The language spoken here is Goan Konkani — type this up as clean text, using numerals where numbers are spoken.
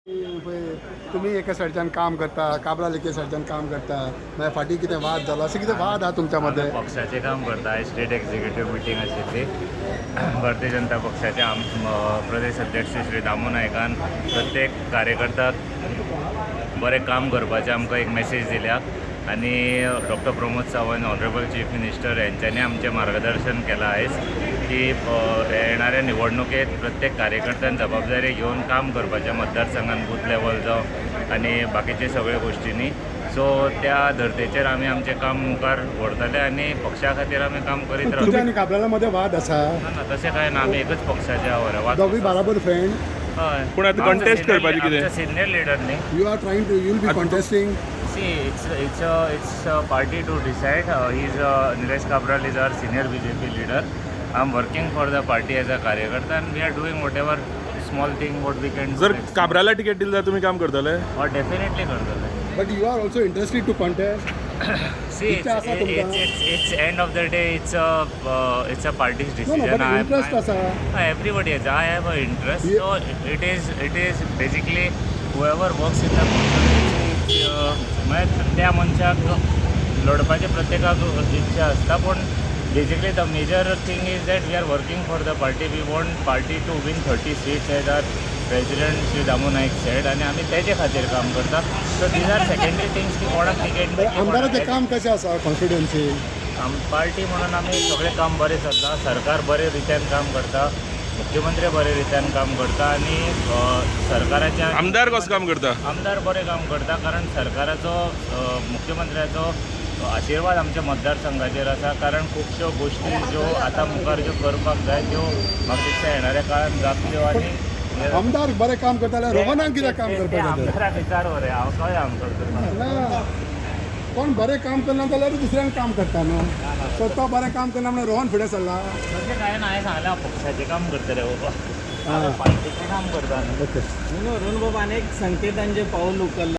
पळय तुमी एके सायडच्यान काम करता, काब्राल एके सायडच्यान काम करता, मागीर फाटीं कितें वाद जालो, अशें कितें वाद आहा तुमच्या मदें? पक्षाचें काम करता. आयज स्टेट एक्झिक्युटीव मिटींग आशिल्ली. भारतीय जनता पक्षाचे प्रदेश अध्यक्ष श्री दामू नायकान प्रत्येक कार्यकर्त्याक बरें काम करपाचें आमकां एक मॅसेज दिल्या आनी doctor Pramod Sawant, honourable chief minister, हेंच्यांनी आमचें मार्गदर्शन केलां आयज की येणाऱ्या निवडणुकेत प्रत्येक कार्यकर्त्यान जबाबदारी घेवन काम करपाचें मतदारसंघात, बूथ लेवल जावं आनी बाकीचे सगळ्या गोश्टींनी. सो त्या धर्तेचेर आमी आमचें काम मुखार व्हरतले आनी पक्षा खातीर आमी काम करीत तुमच्या रावतले. आनी काब्राला मदें वाद आसा? ना ना, तशें कांय ना. आमी एकच पक्षाचे आहोत. वाद दोगूय बाराबर फ्रेंड? हय. पूण आतां contest करपाचें कितें? सिनियर लिडर न्ही. You are trying to, you'll be contesting? See, it's a party to decide. He's Nilesh Cabral is our senior BJP leader. I'm working for the party as a कार्यकर्ता and we are doing whatever small thing what we can do. जर काब्राला तिकेट दिली जाल्यार तुमी काम करतले? Or definitely करतले. But you are also interested to contest? See, it's इच्छा आसा तुमकां? it's end of the day it's a party's no, decision. But interest आसा. Everybody has. I have a interest. Yeah. So it is basically whoever works in the constituency, म्हळ्यार त्या मनशाक लढपाची प्रत्येकाक इच्छा आसता, पूण basically the major thing is that we are working for the party. We want party to win 30 seats as our president Shri Damu Naik said, आनी आमी तेजे खातीर काम करता. So these are secondary things की कोणाक तिकेट. आमदाराचें काम कशें आसा कॉन्स्टिट्युएन्सी? पार्टी म्हणून आमी सगळें काम बरें चल्लां. सरकार बरे रित्यान काम करता, मुख्यमंत्री बरे रित्यान काम करता आनी सरकाराच्या आमदार कसो काम करता? आमदार बरें काम करता, कारण सरकाराचो, मुख्यमंत्र्याचो आशिर्वाद आमच्या मतदारसंघाचेर आसा, कारण खुबश्यो गोश्टी ज्यो आतां मुखार ज्यो करपाक जाय त्यो म्हाका दिसता येणाऱ्या काळान जातल्यो आनी आमदार बरें काम करता जाल्यार रोहनाक कित्याक काम ते करपाक जाय? आमदाराक विचार रे, हांव कळ्ळें आमकां करपाक. ना, कोण बरें काम करना जाल्यार दुसऱ्यान काम करता न्हू. सो तो बरें काम करना म्हणून रोहन फुडें सरला? तशें कांय ना. हांवें सांगलें, हांव पक्षाचें काम करतलें बाबा, हांवें पार्टीचें काम करता न्हू. ओके. रोहन बाब, अनेक संकेतांचे पाऊल उचललं.